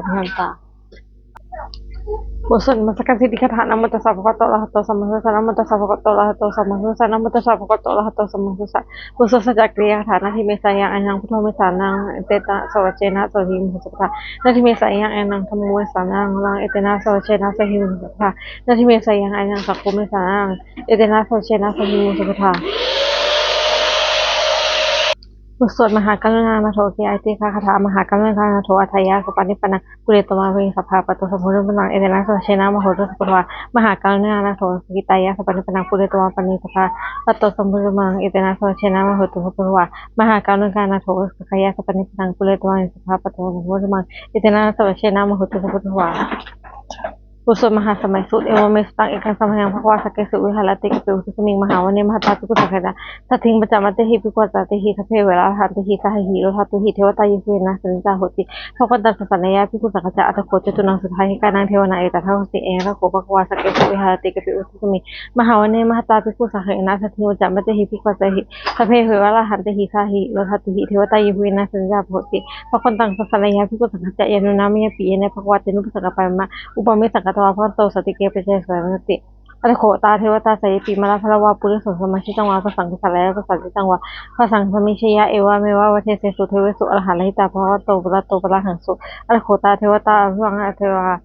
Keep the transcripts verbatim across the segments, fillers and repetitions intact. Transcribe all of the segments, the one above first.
bhagavato bhagavantā. บทสวดนมัสการสิทธิคาถา Namo tassa bhagavato arahato sammāsambuddhassa. Namo tassa bhagavato arahato sammāsambuddhassa. Namo tassa bhagavato arahato sammāsambuddhassa. บทสวดสัจจกิริยาคาถา Natthi me seyyaṃ ayaṃ buddho me saraṇaṃ, etena saccavajjena sotthi me hotu sabbadā. Natthi me seyyaṃ ayaṃ dhammo me saraṇaṃ, etena saccavajjena sotthi me hotu sabbadā. Natthi me seyyaṃ ayaṃ saṅgho me saraṇaṃ, etena saccavajjena sotthi me hotu sabbadā. บทสวดมหากรุณานาโถติอาทิกาคาถา Mahākaruṇānato atthāya sabbapāṇinaṃ, pūretvā pāramī sabbā patto sambodhimuttamaṃ, etena saccavajjena mā hontu sabbupaddavā. Mahākaruṇānato sukhittāya sabbapāṇinaṃ, pūretvā pāramī sabbā patto sambodhimuttamaṃ, etena saccavajjena mā hontu sabbupaddavā. Mahākāruṇikānato ujukaṃ sabbapāṇinaṃ, pūretvā pāramī sabbā patto sambodhimuttamaṃ, etena saccavajjena mā hontu sabbupaddavā. บทสวดมหาสมัยสูตร Evamme sutaṃ. Ekaṃ samayaṃ bhagavā sakkesu viharati kapilavatthusmiṃ mahāvane mahatā bhikkhusaṅghañca saddhiṃ pañcamattehi bhikkhusatehi sabbeheva arahantehi saha hiṃsā dhātūhi devatā yebhuyyena sannipatitā honti bhagavantaṃ dassanāya bhikkhusaṅghañca. Atha kho catunnaṃ suddhāhikānaṃ devānaṃ etadahosi: Ayañha kho bhagavā sakkesu viharati kapilavatthusmiṃ mahāvane mahatā bhikkhusaṅghañca saddhiṃ pañcamattehi bhikkhusatehi sabbeheva arahantehi saha hiṃsā dhātūhi devatā yebhuyyena sannipatitā honti bhagavantaṃ dassanāya bhikkhusaṅghañca. Yannūna mayampi yena bhagavā tenupasaṅkameyyāma, upādinnasākacitavā bhagavato santike pajaṃ vinayaṃ samayaṃ. Atha kho tā devatā seyyathīdhammaradāno puriso sammiñjitaṃ vā bāhaṃ pasāreyya, pasāritaṃ vā bāhaṃ sammiñjeyya, evameva dessesu devesu antarahitā bhagavato purato pāturahaṃsu. Atha kho tā devatā avivaññapetvā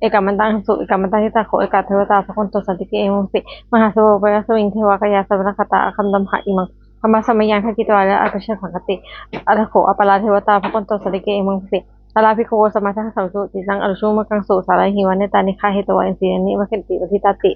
ekamantaṃ aṭṭhaṃsu. Ekamantaṃ ṭhitā kho ekā devatā bhagavato santike āmantesi: Mahāsamayo pañcasmiṃ devakāyā samāgatā, āgatamha imaṃ dhammasamayaṃ dakkhitvāna āgatamha pañcasmiṃ ṭhitā. Atha kho aparā devatā bhagavato santike āmantesi: Tatra bhikkhavo samādahaṃsu, cittaṃ attano ujukamakaṃsu, sārathīva nettāni gahetvā, indriyāni rakkhanti paṇḍitāti.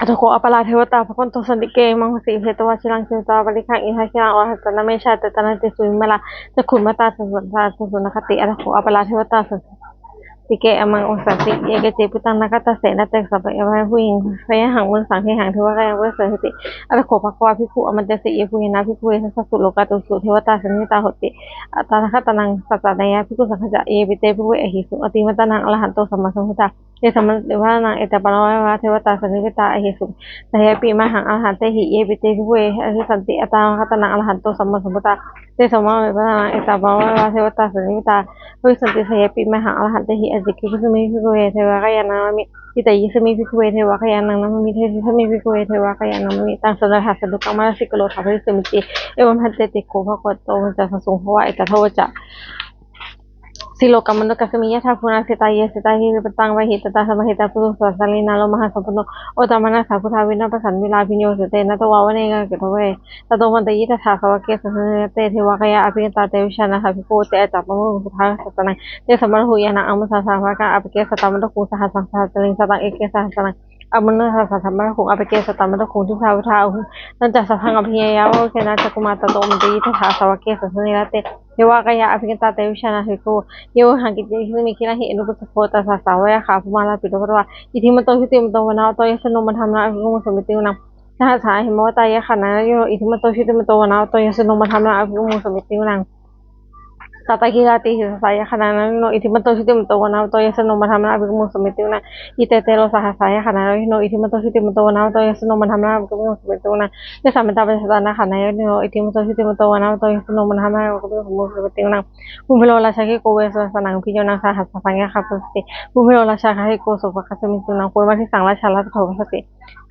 Atha kho aparā devatā bhagavato santike āmantesi: Chetvā khīlaṃ chetvā palighaṃ, indakhīlaṃ avadhantaṃ, na me sācitā na te sūcitā, vimalā cakkhumatā dassanā susunāgāti. Atha kho aparā devatā santike āmantesi: Ye keci buddhaṃ nāgaṃ addassāmi, na te sāpi aññāmāyuṃ, sayyathāhaṃ manussānaṃ dehaṃ, devakāyaṃ parivajjeyya sāsane rate. Atha kho bhagavā bhikkhū āmantesi: Yebhuyyena bhikkhave dasasu lokadhātūsu devatā sannipatitā honti tathāgataṃ dassanāya bhikkhusaṅghañca. Yepi te bhikkhave ahesuṃ atimatā arahanto sammāsambuddhā, tesampāṇinaṃ etaparamāyeva devatā sannipatitā ahesuṃ, seyyathīdhammārahaṃ arahantehi. Yepi te bhikkhave ācikkhissati ātappamakaruṇā arahanto sammāsambuddhā, tesampāṇinaṃ etaparamāyeva devatā sannipatitā bhavissanti, seyyathīdhammārahaṃ arahantehi. Ācikkhissāmi bhikkhave devakāyānaṃ nāmāni, kittayissāmi bhikkhave devakāyānaṃ nāmāni, desissāmi bhikkhave devakāyānaṃ nāmāni. Taṃ saraṇaṃ gacchāmi, buddhaṃ saraṇaṃ gacchāmi, taṃ saraṇaṃ gacchāmi, duttamā saraṇamāpeyyaṃ, sotthi me sotthi. Evaṃ bhanteti kho bhagavato paccassosuṃ. Bhagavā etadavoca: Silokamanukassāmi, yattha bhummā tadassitā, ye sitā girigabbharaṃ, pahitattā samāhitā, puthū asaṃvītā, lomahaṃsābhisambhuno. Odātamanasā suddhā, vippasannamanāvilā, bhiyyo pañcasate ñatvā, vane kāpilavatthave. Tato āmantayi satthā, sāvake sāsane rate, devakāyā abhikkantā, te vijānātha bhikkhavo. Te ātappamakaruṃ, sutvā bhāsitaṃ, tesaṃ mahābrahmāyaṃ, anuttaraṃ satthamakaṃsu. Appeke satamaddakkhuṃ, sahassaṃ sahassāni, sataṃ eke sahassānaṃ, anuttaraṃ sahassamaddakkhāvuṃ. Appeke satamaddakkhuṃ, tisso saha bhātaraṃ, abhiññāya vavakkhitvāna cakkhumā. Tato āmantayi satthā, sāvake sāsane rate, devakāyā abhikkantā, te vijānātha bhikkhavo. Ye vohaṃ kittayissāmi, girāhi anupubbaso. Tañca sahasā vācāhi, bhummā tārātiparivāso. Iddhimanto jutimanto, vaṇṇavanto yasassino, modamānā abhikkāmuṃ, samitiṃ vanaṃ. Sahassaṃ hemavatā, yakkhānaṃ samāgamuṃ, so. Iddhimanto jutimanto, vaṇṇavanto yasassino, modamānā abhikkāmuṃ, samitiṃ vanaṃ. Sātāgirā tisso seyyathā, nānattavaṇṇino. Iddhimanto jutimanto, vaṇṇavanto yasassino, modamānā abhikkāmuṃ, samitiṃ vanaṃ. Iccete soḷasasahassā, yakkhā nānattavaṇṇino. Iddhimanto jutimanto, vaṇṇavanto yasassino, modamānā abhikkāmuṃ, samitiṃ vanaṃ. Tesaṃ mettā parisā, nāgā nānattavaṇṇino. Iddhimanto jutimanto, vaṇṇavanto yasassino, modamānā abhikkāmuṃ, samitiṃ vanaṃ. Kumbhīro rājagahiko, vemāsayuṃ jānesabhaṃ, bhiyyo naṃ sahassaṃ, sataṃ ekaṃ pavanti. Kumbhīro rājagahiko, sopāga samitiṃ vanaṃ, pavutthajātiṃ rājaraṭṭho pasāsati.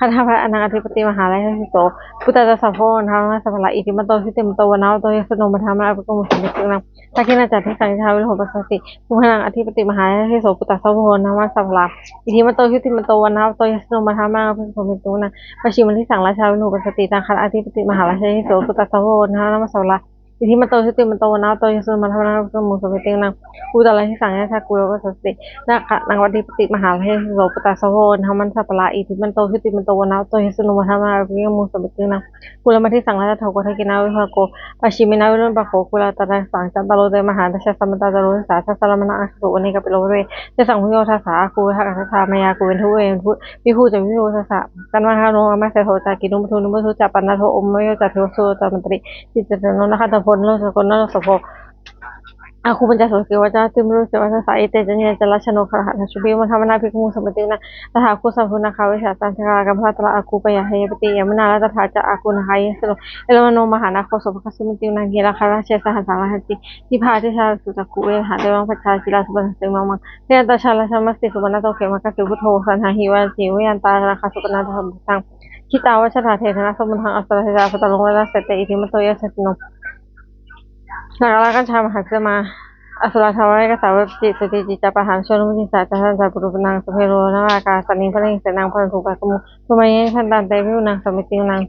Gandhabbānaṃ adhipati mahārājā yasassi so. Puttānaṃ ca bahavo indanāmā mahabbalā, iddhimanto jutimanto vaṇṇavanto yasassino, modamānā abhikkāmuṃ samitiṃ vanaṃ. Dakkhiṇañca disaṃ yasassā viharo viharati taruvanagahane. Pubbaṇṇaṃ adhipati mahārājā yasassi so. Puttānaṃ ca bahavo indanāmā mahabbalā, iddhimanto jutimanto vaṇṇavanto yasassino, modamānā abhikkāmuṃ samitiṃ vanaṃ. Pacchimaṃ disaṃ rājā virūpakkhaṃ pasāsati, dakkhiṇaṃ adhipati mahārājā yasassi so. Puttānaṃ ca bahavo indanāmā mahabbalā, iddhimanto jutimanto vaṇṇavanto yasassino, modamānā abhikkāmuṃ samitiṃ vanaṃ. Uttaraṃ disaṃ rājā kumbhaṇḍako pasāsati, dakkhiṇaṃ adhipati mahārājā yasassi so. Puttānaṃ ca bahavo indanāmā mahabbalā, iddhimanto jutimanto vaṇṇavanto yasassino, modamānā abhikkāmuṃ samitiṃ vanaṃ. Purimaṃ disaṃ rājā ugghosathaṃ dānavasekūpanissago, pacchimāyānā virūpakkho, uttaraṃ disaṃ candilo devatāmaharājā. Samatā catunnaṃ disānaṃ dānavasekūpanissago, āgū vañcanikā pāpiyo bhavantatthe. Tesaṃ viññūhīno dāsā āgū vehākatā, māyā kuṭeṇḍu veṭeṇḍu viṭū ca viṭuṭo saha. Gandhabbānaṃ manoharaṃ āgasaṭṭho ca, kinnughaṇḍu nighaṇḍu ca, panādo opamañño ca devasūto ca mātali. Cittaseno ca gandhabbo naḷo janesabho, āgū pañcasikho ca timarū ca vāsavo saha. Ete caññe ca rājāno gandhabbā, rājubhi modamānā abhikkāmuṃ samitiṃ vanaṃ. Tathāgū sahabhū nāgā vesālā nāgā, kambalassatarā āgū pāyāsayā. Puttānaṃ ca bahuvā nāgarājānā, āgū nāgā yasassino, erāvaṇo mahānāgo sopāga samitiṃ vanaṃ. Keturamāro ca saha rājānā, candakittiyā ca gandhabbā, dibbā dijā ca virūpakkho, saha devā maharājāno indrasomyo ca samaṃ. Jayassu ca rājamahāsabhī, supaṇṇato khemamakāsi buddho, saha rājubhi devānaṃ jituṃ āgañchuṃ, vanaṃ sambhū saha rājubhi. Jitā vajirahatthena, samuddaṃ asurā sitā, bhātaro vāsavassete, iddhimanto yasassino, naḷorājamakkhumā, asurā dānaveghasā, vepacitti sucitti ca pahārādo, namucī saha satañca, bhātaro pavanapāga, sabbe rogā pāyāsā, vanaṃ sambhū saha rājubhi. Bhummā cāyantu devā jalathalavisame rojā, sambharanti somahaṃ sanaṃ,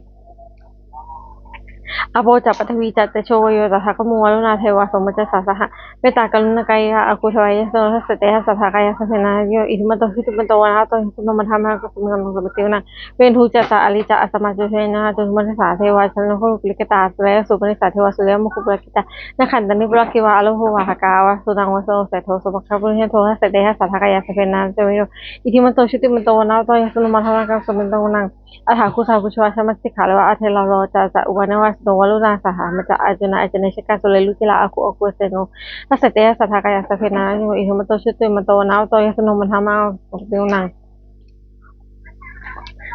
apoca paṭhavī ca tejo vāyo tadāgamuṃ, varuṇā devā somo ca saha. Mettākaruṇākāyikā āgū devā yasassino, dasete dasadhā kāyā sabbe nānattavaṇṇino, iddhimanto jutimanto vaṇṇavanto yasassino, modamānā abhikkāmuṃ samitiṃ vanaṃ. Veṇḍū ca sahalī ca asamā ca tulangaddasū, mandavalāhakā ca yasassino, nimmānaratino ca loke, getasenasaha yasassūpanisā devā, suriyamukuṭapurakkhitā, nakkhattāni purakkhitvā, ārabbamorā mahānāgā, sūnaṃ vāsavo seṭṭho, sopāga purindado. Dasete dasadhā kāyā sabbe nānattavaṇṇino, iddhimanto jutimanto vaṇṇavanto yasassino, modamānā abhikkāmuṃ samitiṃ vanaṃ. Athāgū sahabhū ca vāsavassete gandhabbā, athayi ca rojā ca upanandavasito, varuṇā sahadhammā ca accutā ca anejakā, sūleyyarucirā āgū āgū yasassino. Dasete dasadhā kāyā sabbe nānattavaṇṇino, iddhimanto jutimanto vaṇṇavanto yasassino, modamānā abhikkāmuṃ samitiṃ vanaṃ.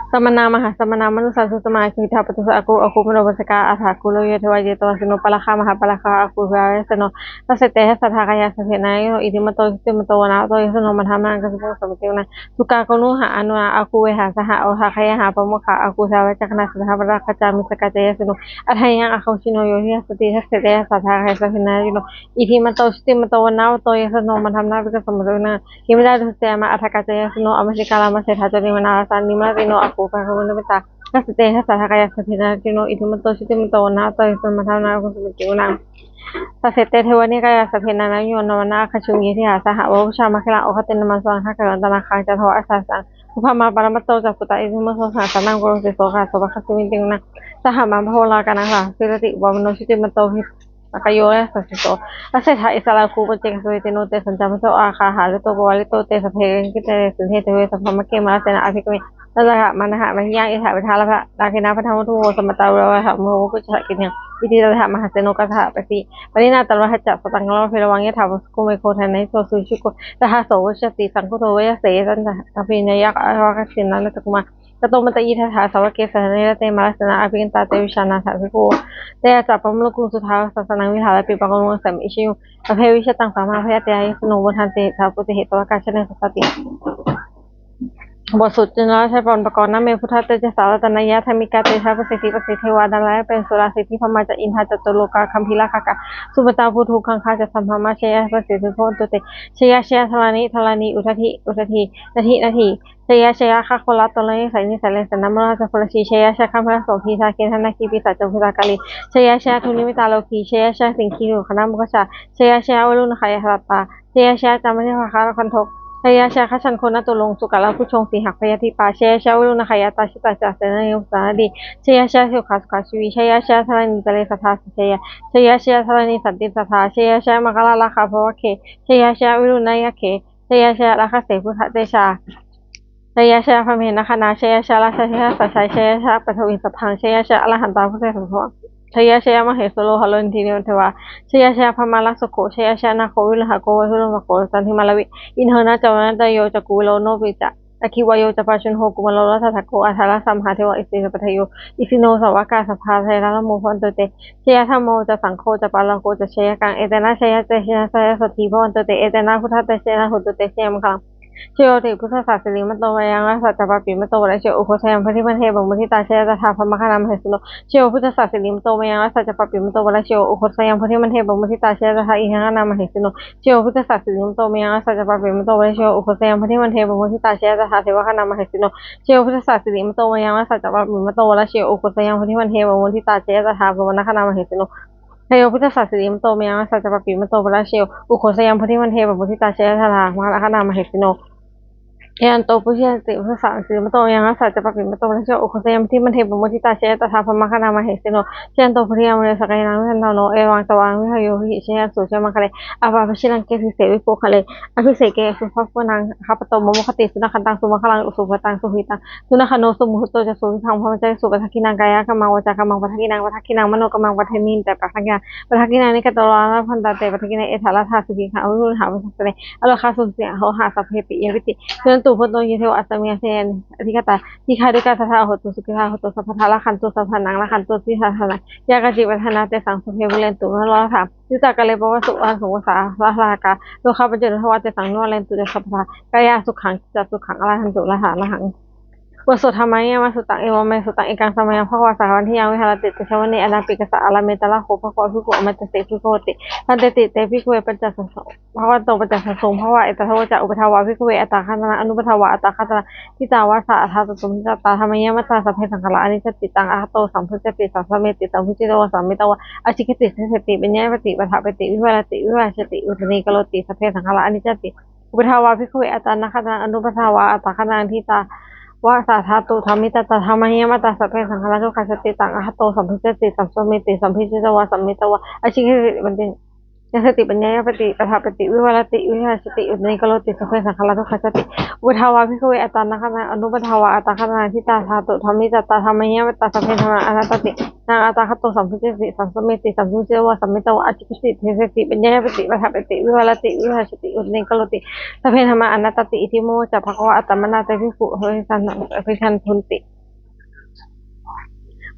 Samānā mahāsamānā mānusā susamānā, khiḍḍāpadūsitā āgū āgū manopadāsikā, athāgū lokiyo devā jetavasino, pāragā mahāpāragā āgū devā yasassino. Dasete dasadhā kāyā sabbe nānattavaṇṇino, iddhimanto jutimanto vaṇṇavanto yasassino, modamānā abhikkāmuṃ samitiṃ vanaṃ. Sukkā karumhā aruṇā āgū vehāsayā saha, odātagayhā pāmokkhā āgū devā yasassino, saha pañcasatā ca missakā ca yasassino, athāya āgū pajjunno yo citā bhūmiṃ adhipati. Dasete dasadhā kāyā sabbe nānattavaṇṇino, iddhimanto jutimanto vaṇṇavanto yasassino, modamānā abhikkāmuṃ samitiṃ vanaṃ. Khemiyā tusitā yāmā kaṭṭhakā ca yasassino, amātyāgā mātā de tha ca rojanimmānā, rājāno nāgā saha indamānī mahiddhikā, dasete dasadhā kāyā sabbe nānattavaṇṇino, iddhimanto jutimanto vaṇṇavanto yasassino, modamānā abhikkāmuṃ samitiṃ vanaṃ. Dasete dasadhā kāyā sabbe nānattavaṇṇino, nāmanvānamānā āgū āgū vehaṃsayā saha, vāsavo ca mahānāgā āgū āgū tiṇṇannāmā saha, gandhabbānaṃ mahāsamaṇḍanāgā ca yasassino, upamanavāsavanesino ca puttānaṃ, iddhimanto saha sataṃ purakkhitā ca, sopāga samitiṃ vanaṃ. Sahassaṃ vāsavo nāgā saha, sīhāva ca timanto bhikkhū, sāvakayo yasassino. Dasettha issarā āgū paccekagāthā, ye caññe te saha santā samāgamuṃ, āgū āgū saha pavārito, te sabbe abhikkante sinde deve sabrahmake, mārasenā abhikkāmi, rājaguṃ mahāsamayo, etha vidhā lalabhā dākkhina, bandhamatthu vo samantā, verocanāmo vo kumbhīro ca dakkhiṇaṃ. Iti tattha mahāseno, kaṇhassa pāṇinā talamāhacca, sataṃ katvāna bheravaṃ, yathā pāvussako megho, thanayanto savijjuko, sahassaṃ vāsavo vesāli, saṅkuddho vesayiññā, satañca abhiññāya, kāyāvacanaṃ vajasāva de tha. Tato āmantayi satthā sāvake, sāvane rate mārasenā, abhikkantā te vijānātha bhikkhavo, te ca ātappamakaruṃ suddhāvāsasāsanaṃ, vihāraṃ abhipāpuṃ, anesaṃ vihayaṃ viharuṃ. Sabbe vijitasaṅgāmā bhayātītā, yasassino modanti saha bhūtehi, sāvakā te janesutāti. บทสวดจุลชัยปกรณ์ Name buddhatejasā ratanattayā, dānādidhammapallaṅke sahite, devā nārāyapakkhindhevā, indarā indakhilādi devā, indanābhī ca catulokā gambhīrakkhakā, samantā bhūtuṃ gaṅgā ca saha, mahābrahmābhise sujito bhavantu te. Jaya jaya dharaṇi dharaṇī, udadhi udadhī, nadi nadī, jaya jaya gaganalatalaye saisine sailese, nāmārakkhe ca pālasi, jaya jaya gandhabbasombhī, gandhakī nāgī pisācā ca bhūtakālī, jaya jaya dunnimittarogi, jaya jaya siṅgī sukhānaṃ mokkhajjhā, jaya jaya varuṇayakkhasatrā, jaya jaya candimānakandho, jaya jaya gajaggannaturaṅga sukarabhujaṅga sīhabyagghadīpā, jaya jaya varuṇayakkhayatrā jita ca senārī, jaya jaya sukhā sukhā jīvī, jaya jaya dharaṇītale sadā sujayā, jaya jaya dharaṇī santin sadā, jaya jaya maṅkarājaraññā bhavagge, jaya jaya varuṇayakkhe, jaya jaya rakkhase buddhatejā, jaya jaya brahmendagaṇā, jaya jaya rājādhirājasājjaya, jaya jaya paṭhaviṃ sabbaṃ, jaya jaya arahantā buddhasāvatthiyaṃ, jaya jaya mahesuro haro harindevā, jaya jaya brahmārāja sukho, jaya jaya nāgo viruḷhako vāsavo varuṇṇamukhija candimā ravi, indo ca varuṇṇo ca kuvero lohitānarāsino ca, aggi vāyo ca pājuṇho kumāro dhataraṭṭhako, aṭṭhārasa mahādevā isipatane isidāno sāvakā sabbe jaya rāmo bhavantu te. Jaya dhammo ca saṅgho ca pālako ca jayakaṃ, etena jayatejena jayasotthī bhavantu te, etena buddhatejena hotu te jayamaṅgalaṃ. Jayo hohi buddhassa sirīmato ayaṃ, rājā ca pāpimato parājayo, ugghosayaṃ bodhimaṇḍe pamoditā, jaya tadā brahmagaṇā mahesino. Jayo buddhassa sirīmato ayaṃ, rājā ca pāpimato parājayo, ugghosayaṃ bodhimaṇḍe pamoditā, jaya tadā indagaṇā mahesino. Jayo buddhassa sirīmato ayaṃ, rājā ca pāpimato parājayo, ugghosayaṃ bodhimaṇḍe pamoditā, jaya tadā devagaṇā mahesino. Jayo buddhassa sirīmato ayaṃ, rājā ca pāpimato parājayo, ugghosayaṃ bodhimaṇḍe pamoditā, jaya tadā brahmagaṇā mahesino. Jayo buddhassa sirīmato ayaṃ, rājā ca pāpimato parājayo, ugghosayaṃ bodhimaṇḍe pamoditā, jaya tadā brahmagaṇā mahesino. Jayanto bodhiyā mūle, buddhassa sirīmato ayaṃ, rājā ca pāpimato parājayo, ugghosayaṃ bodhimaṇḍe pamoditā, jaya tadā brahmagaṇā mahesino. Jayanto bodhiyā mūle, sakyānaṃ nandivaḍḍhano, evaṃ tvaṃ vijayo hohi, jayassu jayamaṅgale. Aparājitapallaṅke sīse vipokkhare, abhiseke sabbabuddhānaṃ, aggappatto pamodati. Sunakkhattaṃ sumaṅgalaṃ, supabhātaṃ suhuṭṭhitaṃ, sukhaṇo sumuhutto ca, suyiṭṭhaṃ brahmacārisu, padakkhiṇaṃ kāyakammaṃ, vācākammaṃ padakkhiṇaṃ, padakkhiṇaṃ manokammaṃ, paṇidhī te padakkhiṇā, padakkhiṇāni katvāna, labhantatthe padakkhiṇe. Etha laddhā sukhī attānaṃ, parittaṃ bhuñjatha samaṅgale, arogaso sujitā hoha, sabbepi yā vitti, suṇantu bhonto ye devā, asmiṃ āsane adhigatā, dīghāyukā sadā hontu, sukhitā hontu sabbadā, rakkhantu sabbadhanaṃ, rakkhantu sabbadhanaṃ, yā kāci patthanā tesaṃ, sabbe pūrentu manorathā, yuttakāle pavasutthanaṃ, sukhassa sadā sadā, rogā paccupaddavā tesaṃ, nivārentu ca sabbadā, kāyāsukhaṃ cittisukhaṃ, arahantu sadā arahaṃ. บทสวด Dhammayaniyamasutaṃ. Evaṃ me sutaṃ. Ekaṃ samayaṃ bhagavā sāvatthiyaṃ viharati jetavane anāthapiṇḍikassa ārāme. Tatra kho bhagavā bhikkhū āmantesi bhikkhavoti. Bhadanteti te bhikkhave pañcasāsū bhagavato paccassosuṃ. Bhagavā etadavoca: Uppādā vā bhikkhave antaradhātā, anuppādā vā antaradhātā, ṭhitā va sā aṭṭhā dhātu, pahīnā ca dhammaniyāmatā. Sabbe saṅkhārā aniccāti, taṃ ahato samphujjhati, saṃsameti, saṃsajjati, saṃsametaṃ va ācikkhati, deseti, paññapeti, paṭṭhapeti, vivarati, virajjati, uttānīkaroti. Sabbe saṅkhārā aniccāti. Uppādā vā bhikkhave antaradhātā, anuppādā vā antaradhātā, ṭhitā va sā dhātu, pahīnā ca dhammaniyāmatā. Sabbe saṅkhārā dukkhāti, taṃ ahato samphujjhati, saṃsameti, saṃsajjati, saṃsametaṃ va ācikkhati, deseti, paññapeti, paṭṭhapeti, vivarati, virajjati, uttānīkaroti. Sabbe saṅkhārā dukkhāti. Uppādā vā bhikkhave antaradhātā, anuppādā vā antaradhātā, ṭhitā dhātu, pahīnā ca dhammaniyāmatā. Sabbe dhammā anattāti, na antaragato samphujjhati, saṃsameti, saṃsajjati, saṃsametaṃ va ācikkhati, deseti, paññapeti, paṭṭhapeti, vivarati, virajjati, uttānīkaroti. Sabbe dhammā anattāti. Iti me vācā bhagavā. Attamanā te bhikkhū bhāsitaṃ abhinandunti.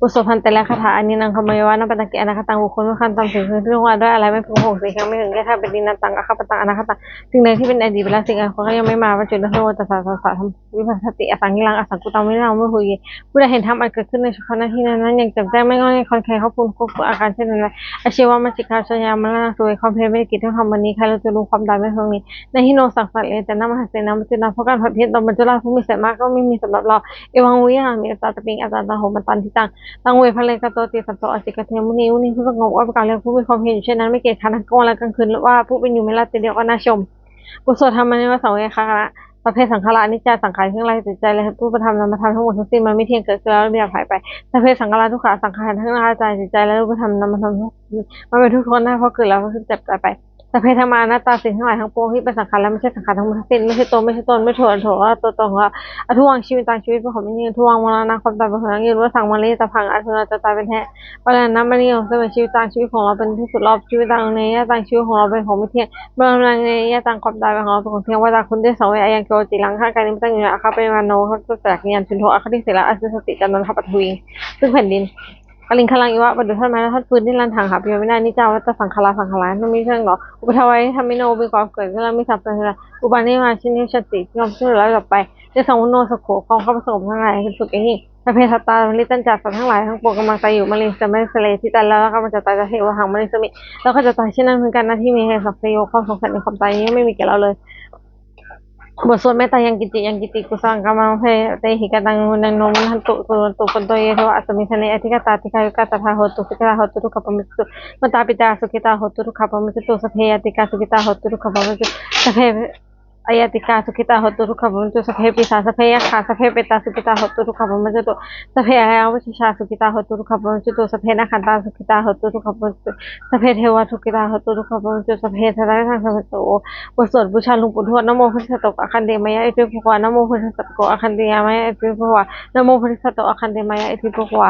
บทสวดภันเตรคาถา Aninnaṃ dhammaṃ ye vanappannake anāgataṃ, บุคคลผู้ข้ามสิ่งที่ล่วงลับด้วยอาลัยไม่พึงพะวง Sīhaṃ me suṇeyyātha, เป็นดินอันตัง aggappataṃ anāgataṃ, สิ่งใดที่เป็นอดีตไปแล้ว สิ่งอันควรยังไม่มา Paccuppannā ca taṃ āyasmato sassā, dhammo vipassato asaṃhiraṃ, asaṅkuppaṃ virajaṃ vippasīdati. ผู้ใดเห็นธรรมอันเกิดขึ้นในครั้งนั้นที่นั้นๆ อย่างแจ่มแจ้ง ไม่ง่อนแง่นคลอนแคลน ครอบคลุมทุกอาการเช่นนั้นแล้ว Ajjeva mājjhitvā seyyathā maraṇaṃ suve. ความเพียรเป็นกิจที่ต้องทำวันนี้ ใครเราจะรู้ความตายไม่พ้นนี้ Na hi no saṃsaraṃ saraṃ ātamanussaraṃ, มัจจุราชผู้มีเสมาก็ไม่มีสำหรับเรา Evaṃ vihārimātāpiṃ ācikkhate homatthan, ṭhitaṃ taṃ ve bhaddekarattoti, santo ācikkhate muni. มุนีผู้สงบก็เป็นการเรียกผู้มีความเพียรอยู่เช่นนั้น ไม่เกียจคร้านทั้งกลางวันและกลางคืน ว่าผู้เป็นอยู่ไม่ราบเตียนเดียวก็น่าชม บทสวด Dhammayaniyamasavāhena khaṇa. Sabbe saṅkhārā aniccā. สังขารทั้งหลาย จิตใจและรูปธรรมนามธรรมทั้งหมดทั้งสิ้น มันไม่เที่ยง เกิดขึ้นแล้วเรียบดับหายไป Sabbe saṅkhārā dukkhā. สังขารทั้งหลาย จิตใจและรูปธรรมนามธรรมทั้งหมด มันเป็นทุกข์ทนได้ เพราะเกิดแล้วก็เจ็บตายไป Sabbe dhammā anattā. สิ่งทั้งหลายทั้งปวงที่เป็นสังขารและไม่ใช่สังขารทั้งหมดทั้งสิ้น ไม่ใช่ตัว ไม่ใช่ตน ไม่ใช่ตัวตนของเรา adukkhaṃ jīvitaṃ ชีวิตเป็นของไม่เที่ยง dukkhaṃ maraṇaṃ ความตายเป็นของยั่งยืน avassaṃ maritabbaṃ อันควรเราจะตายเป็นแท้ maraṇamāyeva me jīvitaṃ ชีวิตของเราเป็นที่สุดรอบ jīvitaṃ me nānātaṃ ชีวิตของเราเป็นของไม่เที่ยง maraṇaṃ me nānātaṃ ความตายเป็นของเราเป็นของเที่ยง vata kho te sāve ayaṃ kho ciraṃ rakkhanti devatāti, aggapparivaṇṇo bhavaṃ sukhitaṃ. Yaṃ cundaṃ aggaṃ tisareṇaṃ, asitāti ca naṃ dānapaṭhaviṃ ซึ่งแผ่นดิน kaliṅgaraṃ iva ประดุจท่อนไม้และท่อนฟืน niddaṃ หาประโยชน์ไม่ได้ aniccā vata saṅkhārā สังขารทั้งหลายไม่เที่ยงหนอ uppādavayadhammino มีความเกิดขึ้นแล้วมีความเสื่อม uppajjitvā nirujjhanti ย่อมสิ้นสุดแล้วดับไป tesaṃ vuḍḍho sukho ความเข้าไปสงบทั้งหลายเป็นสุขอย่างยิ่ง sabbe sattā mariṃ สัตว์ทั้งหลายทั้งปวงกำลังตายอยู่ mariṃ āsevenāsare ที่ตายแล้วกำลังจะตาย tathevāhaṃ marissāmi เราก็จะตายเช่นนั้นเหมือนกัน natthi me sambhataṃ ความสงสัยในความตายนี้ไม่มีแก่เราเลย บทสวดเมตตา Yaṃ kiñci yaṃ kiñci kusalaṃ kammaṃ pāpetha āsehi, kataṃ no paṇidhī taṃ viddhā manussānaṃ sukhī bhavantu te. Ye devā asmiṃ ṭhāne adhigatā dīghāyukā, sadā hontu sukhitā hontu dukkhā pamuñcatu. Mātāpitā sukhitā hontu dukkhā pamuñcatu. Sabbe ñātikā sukhitā hontu dukkhā pamuñcatu. Sabbe aññātikā sukhitā hontu dukkhā pamuñcatu. Sabbe pisā sabbe yakkhā sabbe petā sukhitā hontu dukkhā pamuñcatu. Sabbe averā munussā sukhitā hontu dukkhā pamuñcatu. Sabbe nakkhattā sukhitā hontu dukkhā pamuñcatu. Sabbe devā sukhitā hontu dukkhā pamuñcatu. Sabbe sattā sontu sukhitā. บทสวดบูชาหลวงปู่ทวด Namo bodhisatto āgantimāya iti bhagavā. Namo bodhisatto āgantimāya iti bhagavā. Namo bodhisatto āgantimāya iti bhagavā.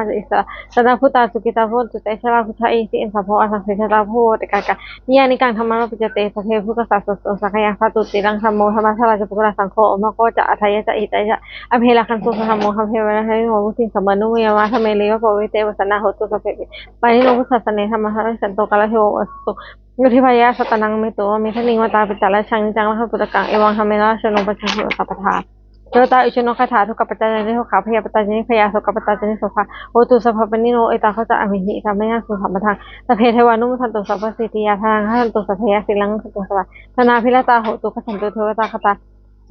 ca issarā. Sabbabhūtā sukhitā bhavantu te. Jalābujā iti sabbo, asaṃhesā ca āguṃ, bhavatu ettha kāyikā. Niyyānikaṃ dhammānaṃ paññappaṭi. Sabbe bhūtā satthu, saṅkhātā sattūti. Taṃ dhammo dhammaddharā ca puggalā, saṅgho omāgo ca atthāya ca hitāya ca. Amhe rakkhatu saddhammo, sabbe vijitasaṅghito. Vuḍḍhiṃ sampāpuṇeyyāma, dhamme ariyappavedite. Pasannā hontu sabbepi, pāṇino buddhasāsane. Dhammassāvake sallahukaṃ, dhammassāvakā saddhammaṃ paṭivaḍḍhitāti. Yodhipāyā sattānaṃ, me tuvaṃ medaniṃ, vata piṭṭhibhāsataṃ. Saccaṃ vihāya kaññaṃ, dhammehi jinato paccasso. Devatā icchonto sukhitā, dukkhappattā ca niddukkhā, bhayappattā ca nibbhayā, sokappattā ca nissokā, hontu sabbapāṇino. Ettāvatā ca amhehi, sambhataṃ puññasampadaṃ, sabbe devānumodantu, sabbasiddhiyā. Bhaddantā jantu sabbe, averā siriṃ rakkhantu sabbadā. Bhaddabhiratā hontu, gacchantu devatāgatā,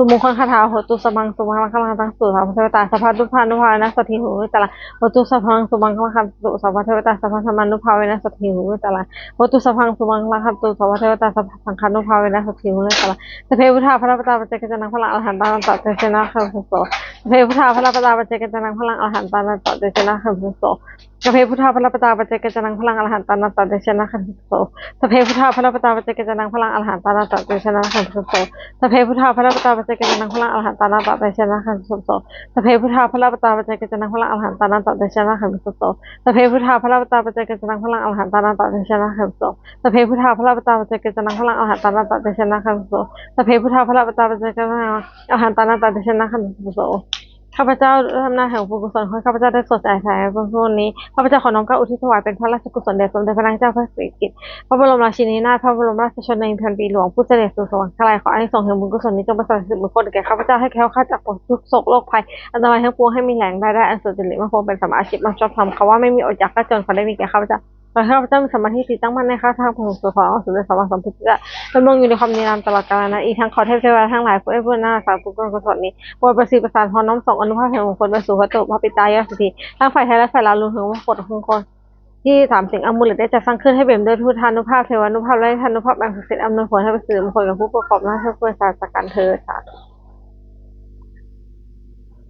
sumoghadāhontu, sabbaṃ samaṅgalaṃ rakkhantu sabbadevatā, sabbabuddhānubhāvena sadā hontu nirantaraṃ. Hontu sabbaṃ samaṅgalaṃ, rakkhantu sabbadevatā, sabbadhammānubhāvena sadā hontu nirantaraṃ. Hontu sabbaṃ samaṅgalaṃ, rakkhantu sabbadevatā, sabbasaṅghānubhāvena sadā hontu nirantaraṃ. Sabbe buddhā balappattā, paccekānañca yaṃ balaṃ, arahantānañca tejena rakkhaṃ bandhāmi sabbaso. Sabbe buddhā balappattā, paccekānañca yaṃ balaṃ, arahantānañca tejena rakkhaṃ bandhāmi sabbaso. Sabbe buddhā balappattā, paccekānañca yaṃ balaṃ, arahantānañca tejena rakkhaṃ bandhāmi sabbaso. Sabbe buddhā balappattā, paccekānañca yaṃ balaṃ, arahantānañca tejena rakkhaṃ bandhāmi sabbaso. Sabbe buddhā balappattā, paccekānañca yaṃ balaṃ, arahantānañca tejena rakkhaṃ bandhāmi sabbaso. Sabbe buddhā balappattā, paccekānañca yaṃ balaṃ, arahantānañca tejena rakkhaṃ bandhāmi sabbaso. Sabbe buddhā balappattā, paccekānañca yaṃ balaṃ, arahantānañca tejena rakkhaṃ bandhāmi sabbaso. Sabbe buddhā balappattā, paccekānañca yaṃ balaṃ, arahantānañca tejena rakkhaṃ bandhāmi sabbaso. Sabbe buddhā balappattā, paccekānañca yaṃ balaṃ, arahantānañca tejena rakkhaṃ bandhāmi sabbaso. ข้าพเจ้า อำนาจแห่งบุญกุศล ขอให้ข้าพเจ้าได้สวดสาธยายพระพุทธมนต์นี้ ข้าพเจ้าขอน้อมเกล้าอุทิศถวายเป็นพระราชกุศลแด่สมเด็จพระนางเจ้าพระสิริกิติ์ พระบรมราชินีนาถ พระบรมราชชนนีพันปีหลวง ผู้เสด็จสู่สวรรคาลัย ขออานิสงส์แห่งบุญกุศลนี้จงประสาทสิริมงคลแก่ข้าพเจ้า ให้แคล้วคลาดจากทุกข์โศกโรคภัย อันตรายทั้งปวง ให้มีแหล่งรายได้อันสุจริตมั่นคงเป็นสัมมาอาชีพ มั่งชอบธรรม คำว่าไม่มีอดอยากกล้าจน ขอได้มีแก่ข้าพเจ้า ขอให้ข้าพเจ้ามีสมาธิที่ตั้งมั่นในข้าทางของสุข ขององค์สมเด็จสัมมาสัมพุทธเจ้า ดำรงอยู่ในความดีงามตลอดกาลนาน อีกทั้งขอเทพเทวดาทั้งหลายผู้ได้บุญนาสาบุญกุศลนี้ โปรดประสิทธิ์ประสาทพรน้อมส่งอานุภาพแห่งมงคลไปสู่พระโตพระปิตายอดเศรษฐี ทั้งฝ่ายไทยและฝ่ายลาว รวมถึงมงคลมงคลที่สามสิ่ง อามูเลตได้จัดสร้างขึ้น ให้เปี่ยมด้วยพุทธานุภาพ เทวานุภาพ และฤทธานุภาพอันศักดิ์สิทธิ์ อำนวยผลให้เป็นสิริมงคลแก่ผู้ประกอบราชกิจการเทอญ สาธุ